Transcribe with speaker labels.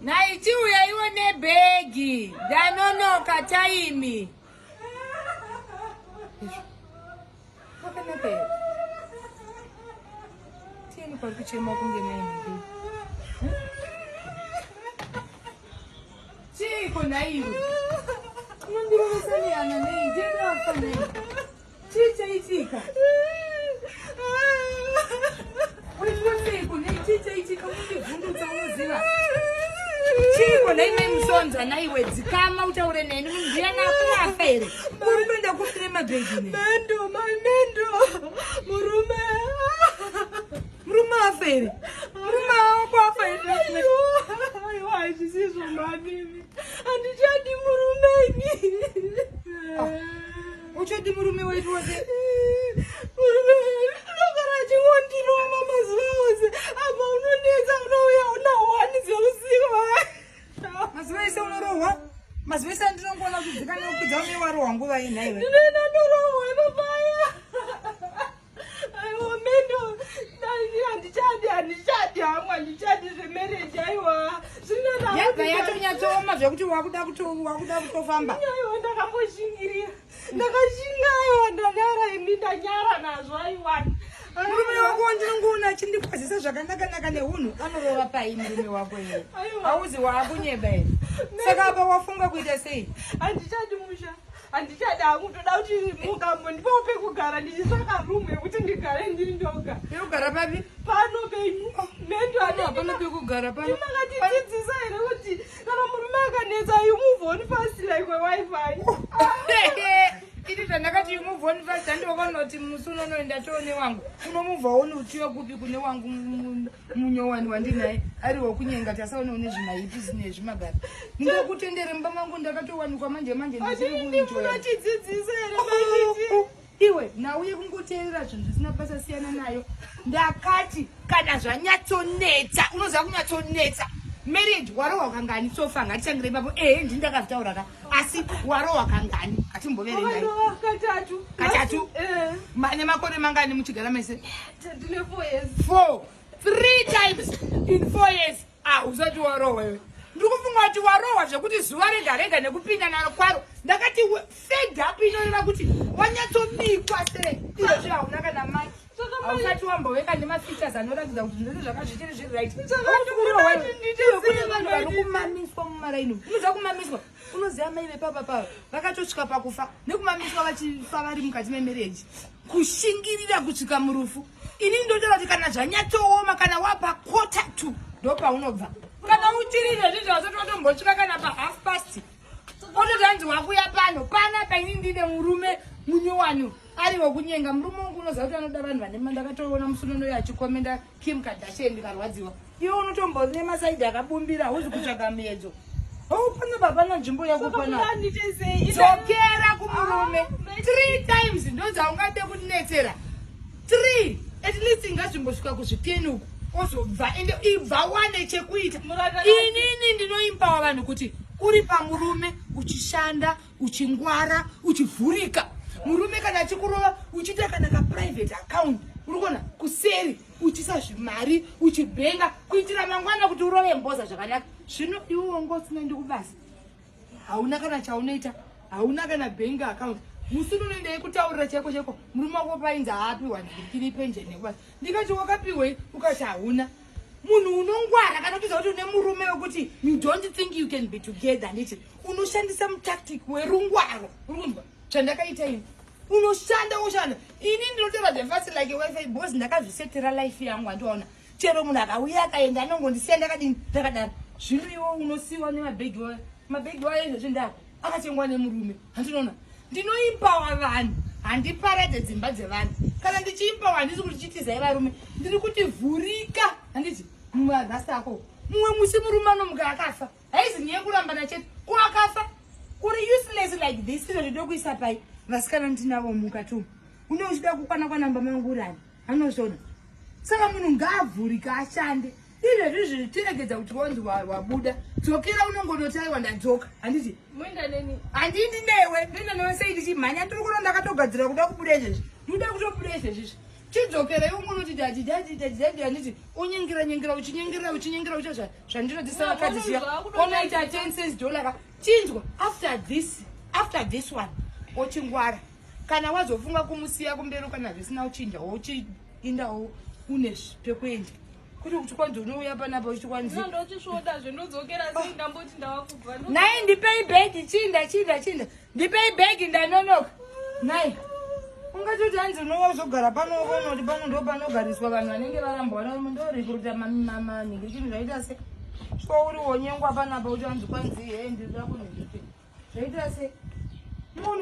Speaker 1: Nhai chiuya iwe nebhegi ndanonoka taimi. Wakanaka here? Tieni kwari kuchema kunge naimbi. Chiiko nhaiwe? Unondirovesa nehana nei? Ndinofa nei? Chii chaitika? Uri nei? Chii chaitika? Unondivhundutsa unoziva. Chiiko nhai mai Musonza nhaiwe dzikama utaure neni munhu ndiyani afa here? Murume ndakufire mabhegi nei?
Speaker 2: Mendo, mai Mendo. Murume.
Speaker 1: Murume afa here? Murume wako afa here?
Speaker 2: Aiwa, hazvisizvo mani. Handichadi murume ini.
Speaker 1: Uchadi murume wedu wose.
Speaker 2: Murume unogara achingondirova mazuva ose. Apa unonetsa unouya una hwani dzeusiku.
Speaker 1: Mazuva ese unorohwa? Mazuva ese andinongoona kudzika nekukwidza une warohwa nguva iyi nhaiwe.
Speaker 2: Ndinoenda ndorohwa ipapaya. Aiwa mendo handichadi handichadi hangu handichadi zvemarriage aiwa.
Speaker 1: Zvino yabva yatonyatsooma zvekuti wakuda wakuda kutofamba.
Speaker 2: Aiwa ndakamboshingirira. Ndakashinga aiwa ndanyara ini ndanyara nazvo aiwa.
Speaker 1: Murume wako wandinongoona achindikwazisa zvakanaka-naka neunhu anorova pai murume wako iye. Hauzi waakunyeba here? Saka apa wafunga kuita sei?
Speaker 2: Handichadi musha. Handichadi hangu toda kuti mukambo ndipowo pekugara ndichitsvaka room yekuti ndigare ndiri ndoga.
Speaker 1: Pekugara papi?
Speaker 2: Pano penyu. Mendo
Speaker 1: hapana pekugara pano.
Speaker 2: Makatidzidzisa here kuti kana murume akanetsa you move on fast like a wifi.
Speaker 1: Iti zvandakati you move on fast andiokaona kuti musi unonoenda toone wangu. Unomuvha on uchiya kupi kune wangu munyowani wandinaye ari wokunyenga tasaonewo nezvimahipisi nezvimagara. Ndokutendere mumba mangu ndakatowanikwa manje manje
Speaker 2: ndichiri kuenjoya. Unatidzidzisa here maititi?
Speaker 1: Iwe nhau yekungoteerera zvinhu zvisina basa siyana nayo. Ndakati kana zvanyatsonetsa, unoziva kunyatsonetsa marriage warohwa kangani sofa ngatishandire ipapo ehe ndini ndakazvitaura ka asi warohwa kangani ngatimboverengai
Speaker 2: katatu
Speaker 1: katatu
Speaker 2: eh.
Speaker 1: nemakore mangani muchigara mese
Speaker 2: tine four years
Speaker 1: four three times in four years ah usati warohwa iwe ndiri kufunga kuti warohwa zvekuti zuva rega rega nekupinda naro kwaro ndakati fed up inoreva kuti wanyatsobikwa sere izvozvi hauna kana maki hausati wamboveka nemafeatures anoratidza kuti zvese zvakazvichiri zviri right kune vanhu vari kumamiswa mumaraini unoziva kumamiswa unoziva mai vepapa pava vakatosvika pakufa nekumamiswa vachifa vari mukati memereji kushingirira kusvika murufu ini ndotaura kuti kana zvanyatsooma kana wapa quarter to ndopaunobva kana uchiri izvezvi zvasati watombosvika kana pahalf past ototi hanzi wakuya pano panapa ini ndine murume munyowani ari wekunyenga murume wangu unoziva kuti anoda vanhu vane ndakatoona musunono uyo achikomenda Kim Kardashian ndikarwadziwa iwe unotombori nemasaidi akabumbira hauzi kutsvaga miedzo pano papana nzvimbo yekupana dzokera kumurume ah, three times ndodzaungade kunetsera three at least ingazvimbosvika kuzviteni uku ozobva ende ibva wane chekuita inini ndinoimpawa vanhu kuti uri pamurume uchishanda uchingwara uchivhurika murume kana achikurova uchiita kana kaprivate account uri kuona kuseri uchisa zvimari uchibhenga kuitira mangwana kuti urove mboza zvakanaka zvino iwe wanga usina ndikubasa hauna kana chaunoita hauna kana bank account musi unoenda yekutaurira chaiko chaiko murume wako painzi haapiwa ndikiri penjeni yekubasa ndikati wakapiwei ukati hauna munhu unongwara kana uchiziva kuti une murume wekuti you don't think you can be together handiti unoshandisa mutactic werungwaro uri kunzwa zvandakaita ini unoshanda woshanda ini ndinotora the fast like wifi because ndakazvisetera life yangu andiwaona chero munhu akauya akaenda anongondisiya ndakadini ndakadaro zvino iwe unosiwa nemabhegi wayo mabhegi wayo izvezvi ndako akatengwa nemurume handinoona ndinoimpawa vanhu handiparadze dzimba dzevanhu kana ndichiimpawa handisi kuti chitizai varume ndiri kuti vhurika handiti mumwe ako mumwe musi murume anomuka akafa haizi nyaya yekurambana chete ko akafa uri useless like this izvo zvidokuisa pai vasikana ndinavo mukati umu une uchida kukwana kwanamba mangu urani anozvona saka munhu ngaavhurike ashande izvezvi izvi tiregedza kuti wanzi wabuda dzokera unongonoti aiwa ndadzoka handiti handindi newe ndoenda newe sei ndichimhanya ndiri kuno ndakatogadzira kuda kubuda izvezvi ndikuda kutobuda izvezvizvi Chidzokera iwe ungonoti daddy, daddy, daddy, daddy, handiti onyengera nyengera, uchinyengera, uchinyengera, ucha zvandinodzisa vakadzi zviya, onoita 10 cents dollar ka. Chinzwa, after this one ochingwara. Kana wazofunga kumusiya kumberi, kana zvisina kuchinja, wochiindawo une pekuenda, kuti kwanzi unouya panapa uchiti kwanzi
Speaker 2: Ndochisvoda zvendodzokera sei? Ndamboti ndava kubva.
Speaker 1: Nai, ndipei bhegi. Chinda, chinda, chinda, ndipei bhegi, ndanonoka. Nai, ungatoti hanzi unowazogara pano, unoti pano ndo panogariswa vanhu vanenge varambwa, ndorekruta manhingi, chinhu zvaita se so uri wonyengwa panapa, kuti hanzi kwanzi he, ndinoda kunhingiti, zvaita se munhu.